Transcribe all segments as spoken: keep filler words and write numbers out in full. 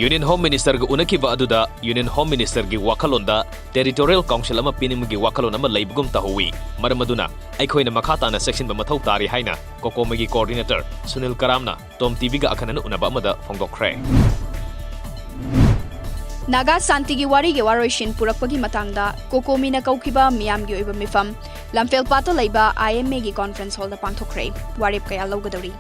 Union Home Ministerꯒ ꯎꯅꯈꯤꯕ ꯑꯗꯨꯗ Union Home Ministerꯒꯤ ꯋꯥꯈꯜꯂꯣꯟꯗ Territorial Council ꯑꯃ ꯄꯤꯅꯤꯡꯕꯒꯤ ꯋꯥꯈꯜꯂꯣꯟ ꯑꯃ ꯂꯩꯕꯒꯨꯝ ꯇꯧꯍꯧꯏ꯫ ꯃꯔꯝ ꯑꯗꯨꯅ ꯑꯩꯈꯣꯏꯅ ꯃꯈꯥ ꯇꯥꯅ ꯆꯦꯛꯁꯤꯟꯕ ꯃꯊꯧ ꯇꯥꯔꯤ ꯍꯥꯏꯅ COCOMIꯒꯤ Coordinator ꯁꯨꯅꯤꯜ ꯀꯔꯥꯝꯅ ꯇꯣꯝ ꯇꯤꯚꯤꯒ ꯑꯈꯟꯅꯅ ꯎꯅꯕ ꯑꯃꯗ ꯐꯣꯡꯗꯣꯛꯈ꯭ꯔꯦ꯫ ꯅꯥꯒꯥ ꯁꯥꯟꯇꯤꯒꯤ ꯋꯥꯔꯤꯒꯤ ꯋꯥꯔꯣꯏꯁꯤꯟ ꯄꯨꯔꯛꯄꯒꯤ ꯃꯇꯥꯡꯗ COCOMIꯅ ꯀꯧꯈꯤꯕ ꯃꯤꯌꯥꯝꯒꯤ ꯑꯣꯏꯕ ꯃꯤꯐꯝ ꯂꯝꯐꯦꯜꯄꯥꯠꯇ ꯂꯩꯕ IMAꯒꯤ conference hallꯗ ꯄꯥꯡꯊꯣꯛꯈ꯭ꯔꯦ꯫ ꯋꯥꯔꯦꯞ ꯀꯌꯥ ꯂꯧꯒꯗꯧꯔꯤ?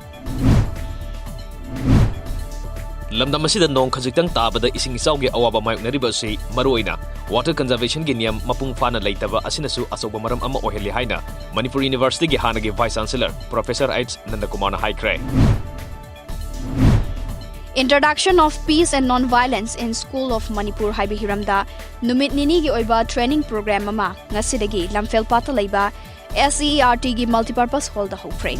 ꯂꯝꯗꯝ ꯑꯁꯤꯗ ꯅꯣꯡ ꯈꯖꯤꯛꯇꯪ ꯇꯥꯕꯗ ꯏꯁꯤꯡ ꯏꯆꯥꯎꯒꯤ ꯑꯋꯥꯕ ꯃꯥꯌꯣꯛꯅꯔꯤꯕ ꯑꯁꯤ ꯃꯔꯨꯑꯣꯏꯅ water conservationꯒꯤ ꯅꯤꯌꯝ ꯃꯄꯨꯡ ꯐꯥꯅ ꯂꯩꯇꯕ ꯑꯁꯤꯅꯁꯨ ꯑꯆꯧꯕ ꯃꯔꯝ ꯑꯃ ꯑꯣꯏꯍꯜꯂꯤ ꯍꯥꯏꯅ ꯃꯅꯤꯄꯨꯔ Universityꯒꯤ ꯍꯥꯟꯅꯒꯤ Vice Chancellor Professor H ꯅꯟꯗꯀꯨꯃꯥꯔꯅ ꯍꯥꯏꯈ꯭ꯔꯦ꯫ Introduction of Peace and Non-Violence in School of Manipur ꯍꯥꯏꯕ ꯍꯤꯔꯝꯗ ꯅꯨꯃꯤꯠ ꯅꯤꯅꯤꯒꯤ ꯑꯣꯏꯕ training program ꯑꯃ ꯉꯁꯤꯗꯒꯤ ꯂꯝꯐꯦꯜꯄꯥꯠꯇ ꯂꯩꯕ SEERTꯒꯤ multipurpose hallꯗ ꯍꯧꯈ꯭ꯔꯦ꯫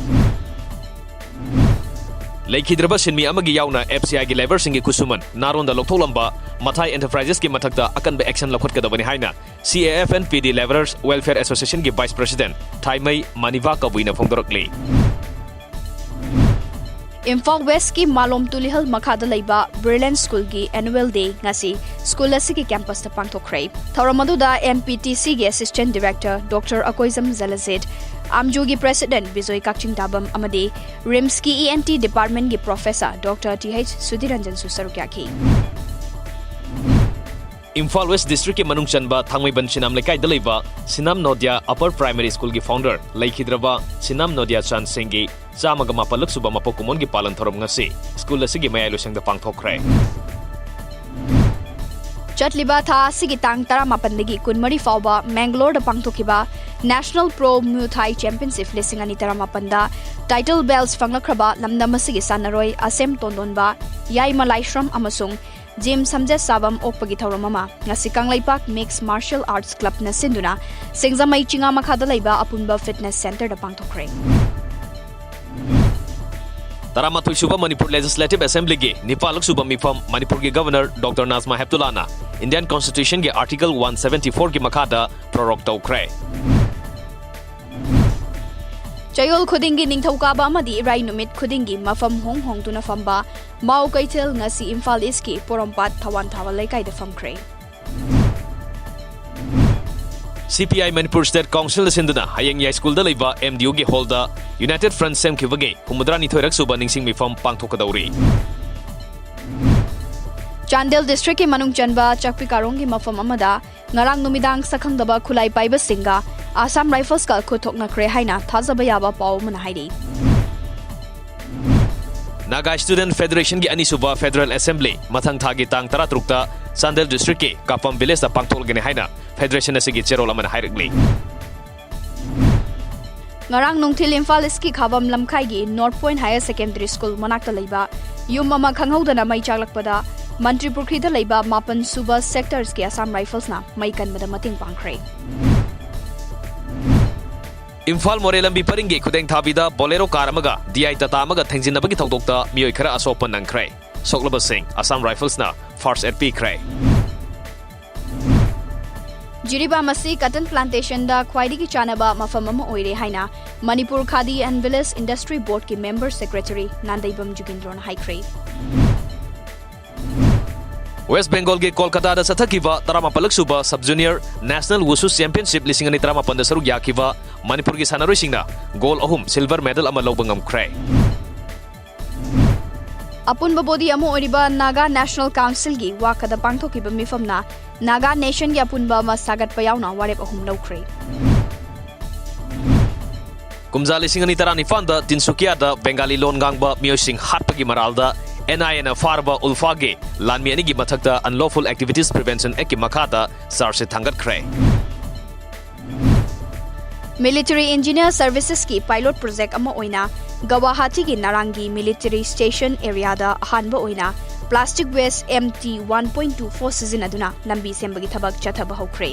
ꯂꯩꯈꯤꯗ꯭ꯔꯕ ꯁꯤꯟꯃꯤ ꯑꯃꯒꯤ ꯌꯥꯎꯅ FCIꯒꯤ labourꯁꯤꯡꯒꯤ ꯈꯨꯠꯁꯨꯃꯟ ꯅꯥꯔꯣꯟꯗ ꯂꯧꯊꯣꯛꯂꯝꯕ ꯃꯊꯥꯏ Enterprisesꯀꯤ ꯃꯊꯛꯇ ꯑꯀꯟꯕ action ꯂꯧꯈꯠꯀꯗꯕꯅꯤ ꯍꯥꯏꯅ CAFNPD Labourers Welfare Associationꯒꯤ Vice President ꯊꯥꯏꯃꯩ ꯃꯅꯤꯚꯥ ꯀꯕꯨꯏꯅ ꯐꯣꯡꯗꯣꯔꯛꯂꯤ꯫ Imphal Westꯀꯤ ꯃꯥꯂꯣꯝ ꯇꯨꯂꯤꯍꯜ ꯃꯈꯥꯗ ꯂꯩꯕ Brilliant Schoolꯒꯤ annual day ꯉꯁꯤ school ꯑꯁꯤꯒꯤ campusꯇ ꯄꯥꯡꯊꯣꯛꯈ꯭ꯔꯦ꯫ ꯊꯧꯔꯝ ꯑꯗꯨꯗ NPTCꯒꯤ Assistant Director Doctor Akoijam ꯖꯂꯖꯤꯠ, AMJUꯒꯤ President Bijoy ꯀꯛꯆꯤꯡꯗꯥꯕꯝ ꯑꯃꯗꯤ RIMSꯀꯤ ENT Departmentꯀꯤ Professor Doctor Th ꯁꯨꯙꯤꯔꯟꯖꯟꯁꯨ ꯁꯔꯨꯛ ꯌꯥꯈꯤ꯫ ꯏꯝꯐꯥꯜ West Districtꯀꯤ ꯃꯅꯨꯡ ꯆꯟꯕ ꯊꯥꯡꯃꯩꯕꯟ ꯁꯤꯅꯥꯝ ꯂꯩꯀꯥꯏꯗ ꯂꯩꯕ ꯁꯤꯅꯥꯝ ꯅꯣꯗꯤꯌꯥ Upper Primary Schoolꯒꯤ founder ꯂꯩꯈꯤꯗ꯭ꯔꯕ ꯁꯤꯅꯥꯝ ꯅꯣꯗꯤꯌꯥ ꯆꯥꯟ ꯁꯤꯡꯒꯤ ꯆꯥꯝꯃꯒ ꯃꯥꯄꯜꯂꯛ ꯁꯨꯕ ꯃꯄꯣꯛ ꯀꯨꯝꯑꯣꯟꯒꯤ ꯄꯥꯂꯟ ꯊꯧꯔꯝ ꯉꯁꯤ school ꯑꯁꯤꯒꯤ ꯃꯌꯥꯏ ꯂꯣꯏꯁꯪꯗ ꯄꯥꯡꯊꯣꯛꯈ꯭ꯔꯦ꯫ ꯆꯠꯂꯤꯕ ꯊꯥ ꯑꯁꯤꯒꯤ ꯇꯥꯡ ꯇꯔꯥꯃꯥꯄꯟꯗꯒꯤ ꯀꯨꯟꯃꯔꯤ ꯐꯥꯎꯕ ꯃꯦꯡꯒꯂꯣꯔꯗ ꯄꯥꯡꯊꯣꯛꯈꯤꯕ National Pro Muay Thai Championship ꯂꯤꯁꯤꯡ ꯑꯅꯤ ꯇꯔꯥꯃꯥꯄꯟꯗ title belts ꯐꯪꯂꯛꯈ꯭ꯔꯕ ꯂꯝꯗꯝ ꯑꯁꯤꯒꯤ ꯁꯥꯟꯅꯔꯣꯏ ꯑꯁꯦꯝ ꯇꯣꯟꯗꯣꯟꯕ, ꯌꯥꯏꯃ ꯂꯥꯏꯁ꯭ꯔꯝ ꯑꯃꯁꯨꯡ ꯖꯤꯝ ꯁꯝꯖꯦꯠ ꯁꯥꯕꯝ ꯑꯣꯛꯄꯒꯤ ꯊꯧꯔꯝ ꯑꯃ ꯉꯁꯤ ꯀꯪꯂꯩꯄꯥꯛ Mixed Martial Arts Clubꯅ ꯁꯤꯟꯗꯨꯅ ꯁꯤꯡꯖꯃꯩ ꯆꯤꯉꯥ ꯃꯈꯥꯗ ꯂꯩꯕ ꯑꯄꯨꯟꯕ fitness centreꯗ ꯄꯥꯡꯊꯣꯛꯈ꯭ꯔꯦ꯫ ꯇꯔꯥꯃꯥꯊꯣꯏ ꯁꯨꯕ ꯃꯅꯤꯄꯨꯔ Legislative Assemblyꯒꯤ ꯅꯤꯄꯥꯜꯂꯛ ꯁꯨꯕ ꯃꯤꯐꯝ ꯃꯅꯤꯄꯨꯔꯒꯤ Governor Doctor ꯅꯥꯖꯃꯥ ꯍꯦꯞꯇꯨꯂꯥꯅ Indian Constitutionꯒꯤ Article one seventy fourꯒꯤ ꯃꯈꯥꯗ prorogue ꯇꯧꯈ꯭ꯔꯦ꯫ ꯆꯌꯣꯜ ꯈꯨꯗꯤꯡꯒꯤ ꯅꯤꯡꯊꯧꯀꯥꯕ ꯑꯃꯗꯤ ꯏꯔꯥꯏ ꯅꯨꯃꯤꯠ ꯈꯨꯗꯤꯡꯒꯤ ꯃꯐꯝ ꯍꯣꯡ ꯍꯣꯡꯗꯨꯅ ꯐꯝꯕ ꯃꯥꯎ ꯀꯩꯊꯦꯜ ꯉꯁꯤ ꯏꯝꯐꯥꯜ ꯏꯁꯀꯤ ꯄꯣꯔꯣꯝꯄꯥꯠ ꯊꯋꯥꯟ ꯊꯥꯕ ꯂꯩꯀꯥꯏꯗ ꯐꯝꯈ꯭ꯔꯦ꯫ ꯁꯤ ꯄꯤ ꯑꯥꯏ ꯃꯅꯤꯄꯨꯔ ꯁ꯭ꯇꯦꯠ ꯀꯥꯎꯟꯁꯤꯜꯅ ꯁꯤꯟꯗꯨꯅ ꯍꯌꯦꯡ ꯌꯥꯏꯁ꯭ꯀꯨꯜꯗ ꯂꯩꯕ ꯑꯦꯝ ꯗꯤ ꯌꯨꯒꯤ ꯍꯣꯜꯗ ꯌꯨꯅꯥꯏꯇꯦꯗ ꯐ꯭ꯔꯟꯠ ꯁꯦꯝꯈꯤꯕꯒꯤ ꯍꯨꯝꯐꯨꯇꯔꯥꯅꯤꯊꯣꯏꯔꯛ ꯁꯨꯕ ꯅꯤꯡꯁꯤꯡ ꯃꯤꯐꯝ ꯄꯥꯡꯊꯣꯛꯀꯗꯧꯔꯤ꯫ ꯆꯥꯟꯗꯦꯜ ꯗꯤꯁꯇ꯭ꯔꯤꯛꯀꯤ ꯃꯅꯨꯡ ꯆꯟꯕ ꯆꯥꯛꯄꯤ ꯀꯥꯔꯣꯡꯒꯤ ꯃꯐꯝ ꯑꯃꯗ ꯉꯔꯥꯡ ꯅꯨꯃꯤꯗꯥꯡ ꯁꯛꯈꯪꯗꯕ ꯈꯨꯠꯂꯥꯏ ꯄꯥꯏꯕꯁꯤꯡꯒ ꯑꯁꯥꯝ ꯔꯥꯏꯐꯜꯁꯀ ꯈꯨꯠ ꯊꯣꯛꯅꯈ꯭ꯔꯦ ꯍꯥꯏꯅ ꯊꯥꯖꯕ ꯌꯥꯕ ꯄꯥꯎ ꯑꯃꯅ ꯍꯥꯏꯔꯤ꯫ ꯅꯥꯒꯥ ꯁ꯭ꯇꯨꯗꯦꯟꯠ ꯐꯦꯗꯔꯦꯁꯟꯒꯤ ꯑꯅꯤꯁꯨꯕ ꯐꯦꯗꯔꯦꯜ ꯑꯦꯁꯦꯝꯕ꯭ꯂꯤ ꯃꯊꯪ ꯊꯥꯒꯤ ꯇꯥꯡ ꯇꯔꯥꯇꯔꯨꯛꯇ ꯆꯥꯟꯗꯦꯜ ꯗꯤꯁꯇ꯭ꯔꯤꯛꯀꯤ ꯀꯥꯄꯝ ꯚꯤꯂꯦꯖꯇ ꯄꯥꯡꯊꯣꯛꯂꯒꯅꯤ ꯍꯥꯏꯅ ꯐꯦꯗꯔꯦꯁꯟ ꯑꯁꯤꯒꯤ ꯆꯦꯔꯣꯜ ꯑꯃꯅ ꯍꯥꯏꯔꯛꯂꯤ꯫ ꯉꯔꯥꯡ ꯅꯨꯡꯊꯤꯜ ꯏꯝꯐꯥꯜ ꯏꯁꯀꯤ ꯈꯥꯕꯝ ꯂꯝꯈꯥꯏꯒꯤ north point higher secondary school ꯃꯅꯥꯛꯇ ꯂꯩꯕ ꯌꯨꯝ ꯑꯃ ꯈꯪꯍꯧꯗꯅ ꯃꯩ ꯆꯥꯛꯂꯛꯄꯗ ꯃꯟꯇ꯭ꯔꯤ ꯄꯨꯈ꯭ꯔꯤꯗ ꯂꯩꯕ ꯃꯥꯄꯟ ꯁꯨꯕ ꯁꯦꯛꯇꯔꯁꯀꯤ ꯑꯁꯥꯝ ꯔꯥꯏꯐꯜꯁꯅ ꯃꯩ ꯀꯟꯕꯗ ꯃꯇꯦꯡ ꯄꯥꯡꯈ꯭ꯔꯦ꯫ ꯏꯝꯐꯥꯜ ꯃꯣꯔꯦ ꯂꯝꯕꯤ ꯄꯔꯤꯡꯒꯤ ꯈꯨꯗꯦꯡ ꯊꯥꯕꯤꯗ ꯕꯣꯂꯦꯔꯣ ꯀꯥꯔ ꯑꯃꯒ ꯗꯤ ꯑꯥꯏ ꯇꯥꯇꯥ ꯑꯃꯒ ꯊꯦꯡꯖꯤꯟꯅꯕꯒꯤ ꯊꯧꯗꯣꯛꯇ ꯃꯤꯑꯣꯏ ꯈꯔ ꯑꯁꯣꯛꯄ ꯅꯪꯈ꯭ꯔꯦ꯫ ꯁꯣꯛꯂꯕꯁꯤꯡ ꯑꯁꯥꯝ ꯔꯥꯏꯐꯜꯁꯅ ꯐꯥꯔꯁꯠ ꯑꯦꯗ ꯄꯤꯈ꯭ꯔꯦ꯫ ꯖꯤꯔꯤꯕꯥꯝ ꯑꯁꯤ ꯀꯇꯟ ꯄ꯭ꯂꯥꯟꯇꯦꯁꯟꯗ ꯈ꯭ꯋꯥꯏꯗꯒꯤ ꯆꯥꯟꯅꯕ ꯃꯐꯝ ꯑꯃ ꯑꯣꯏꯔꯦ ꯍꯥꯏꯅ Manipur khadi and village industry ꯕꯣꯔꯗꯀꯤ ꯃꯦꯝꯕꯔ ꯁꯦꯀ꯭ꯔꯦꯇꯔꯤ ꯅꯥꯟꯗꯩꯕꯝ ꯖꯨꯒꯤꯟꯗ꯭ꯔꯣꯅ ꯍꯥꯏꯈ꯭ꯔꯦ꯫ ꯋꯦꯁ꯭ꯠ ꯕꯦꯡꯒꯣꯜꯒꯤ ꯀꯣꯜꯀꯇꯥꯗ ꯆꯠꯊꯈꯤꯕ ꯇꯔꯥꯃꯥꯄꯜꯂꯛ ꯁꯨꯕ ꯁꯕ ꯖꯨꯅꯤꯌꯔ ꯅꯦꯁꯅꯦꯜ ꯋꯨꯁꯨ ꯆꯦꯝꯄꯤꯌꯟꯁꯤꯞ ꯂꯤꯁꯤꯡ ꯑꯅꯤ ꯇꯔꯥꯃꯥꯄꯜꯗ ꯁꯔꯨꯛ ꯌꯥꯈꯤꯕ ꯃꯅꯤꯄꯨꯔꯒꯤ ꯁꯥꯟꯅꯔꯣꯏꯁꯤꯡꯅ ꯒꯣꯜ ꯑꯍꯨꯝ, ꯁꯤꯜꯚꯔ ꯃꯦꯗꯜ ꯑꯃ ꯂꯧꯕ ꯉꯝꯈ꯭ꯔꯦ꯫ ꯑꯄꯨꯟꯕ ꯕꯣꯗꯤ ꯑꯃ ꯑꯣꯏꯔꯤꯕ ꯅꯥꯒꯥ ꯅꯦꯁꯅꯦꯜ ꯀꯥꯎꯟꯁꯤꯜꯒꯤ ꯋꯥꯈꯗ ꯄꯥꯡꯊꯣꯛꯈꯤꯕ ꯃꯤꯐꯝꯅ ꯅꯥꯒꯥ ꯅꯦꯁꯟꯒꯤ ꯑꯄꯨꯟꯕ ꯑꯃ ꯁꯥꯒꯠꯄ ꯌꯥꯎꯅ ꯋꯥꯔꯦꯞ ꯑꯍꯨꯝ ꯂꯧꯈ꯭ꯔꯦ꯫ ꯀꯨꯝꯖꯥ ꯂꯤꯁꯤꯡ ꯑꯅꯤ ꯇꯔꯥꯅꯤꯄꯥꯟꯗ ꯇꯤꯟꯁꯨꯀꯤꯌꯥꯗ ꯕꯦꯡꯒꯥꯂꯤ ꯂꯣꯟ ꯉꯥꯡꯕ ꯃꯤꯑꯣꯏꯁꯤꯡ ꯍꯥꯠꯄꯒꯤ ꯃꯔꯥꯜꯗ ꯑꯦꯟ ꯑꯥꯏ ꯑꯦꯅ ꯐꯥꯔꯕ ꯎꯜꯐꯥꯒꯤ ꯂꯥꯟꯃꯤ ꯑꯅꯤꯒꯤ ꯃꯊꯛꯇ Unlawful Activities Prevention Actꯀꯤ ꯃꯈꯥꯗ ꯆꯥꯔꯖꯁꯤꯠ ꯊꯥꯡꯒꯠꯈ꯭ꯔꯦ꯫ ꯃꯤꯂꯤꯇꯔꯤ ꯏꯟꯖꯤꯅꯤꯌꯔ ꯁꯔꯚꯤꯁꯦꯁꯀꯤ ꯄꯥꯏꯂꯣꯠ ꯄ꯭ꯔꯣꯖꯦꯛ ꯑꯃ ꯑꯣꯏꯅ ꯒꯋꯥꯍꯥꯇꯤꯒꯤ ꯅꯥꯔꯥꯡꯒꯤ ꯃꯤꯂꯤꯇꯔꯤ ꯁ꯭ꯇꯦꯁꯟ ꯑꯦꯔꯤꯌꯥꯗ ꯑꯍꯥꯟꯕ ꯑꯣꯏꯅ plastic waste M T one point two four ꯁꯤꯖꯤꯟꯅꯗꯨꯅ ꯂꯝꯕꯤ ꯁꯦꯝꯕꯒꯤ ꯊꯕꯛ ꯆꯠꯊꯕ ꯍꯧꯈ꯭ꯔꯦ꯫